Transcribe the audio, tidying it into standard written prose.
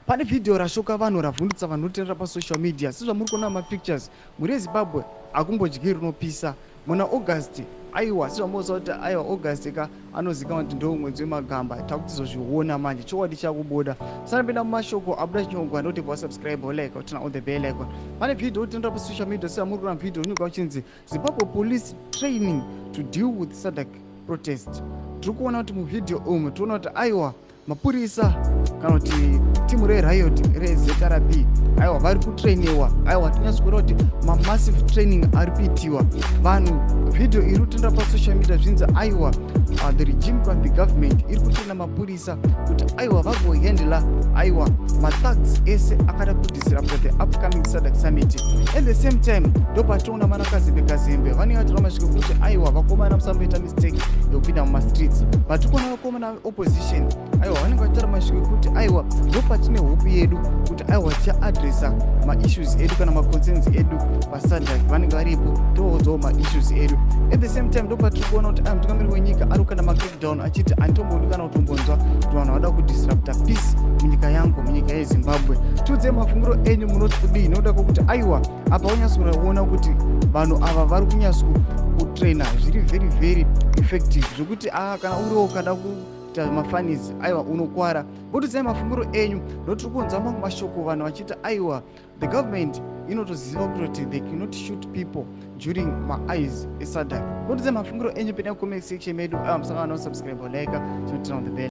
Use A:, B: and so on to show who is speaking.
A: Pane vhidhiyo rashoka vanhu, ravhundutsa vanhu, rinotenderera pasocial media. Sezvamuri kuona mapictures, mhuri yeZimbabwe, hakumbodyi rinopisa muna August. Aiwa, sezvamunoziva kuti aiwa, August ka anozikanwa kuti ndo mwedzi wemagamba. Takutizozviona manje, chokwadi chakubuda. Sanapinda mumashoko abuda chinyogwa, ndoti wasubscribe, like, turn on the bell icon. Pane vhidhiyo rinotenderera pasocial media. Sezvamuri kuona vhidhiyo rinenge uchinzi "Zimbabwe Police Training to Deal with SADC Protest". Tiri kuona kuti muvhidhiyo umu tiona kuti aiwa, mapurisa kana kuti timu reriot reZRP, aiwa, vari kutrainiwa. Aiwa, tinyatsokuona kuti mamassive training ari kuitiwa vanhu. Vhidhiyo iri kutendera pasocial media, zvinzi aiwa, the regime from the government iri kutraina mapurisa kuti aiwa, vagohandla aiwa, mathugs ese akada kudisrupta the upcoming SADC summit. At the same time, ndopatoona vana Kazembe Kazembe vanenge vatora masviko kuti aiwa, vakomana, musamboita mistake yekupinda mumastreets. But kuona vakomana opposition, aiwa, vanenge vachitaura masviko ekuti aiwa, ndopatine hope yedu kuti aiwa, tichaaddressa maissues edu kana maconcerns edu paSADC. Vanenge varipo, toudzawo maissues edu. At the same time, ndopatiri kuona kuti aiwa, mutungamiri wenyika ari kukanda macrackdown achiti handitombodi kana kutombonzwa kuti vanhu vada kudisrupta peace munyika yangu, munyika yeZimbabwe. Tiudzei mafungiro enyu, munoti kudii nekuda kwokuti aiwa, apa unyatsokuona kuti vanhu ava vari kunyatso kutraina zviri very very effective, zvokuti a kana uriwo ukada kuita mafunnies, aiwa, unokwara. Botidzai mafungiro enyu. Notiri kunzwa mamwe mashoko, vanhu vachiita aiwa, the government inotoziva kutoti they cannot shoot people during maeyes eSADC. Botidzai mafungiro enyu pena comment section medu. Aiwa, musangana nosubscribe, like, turn on the bell.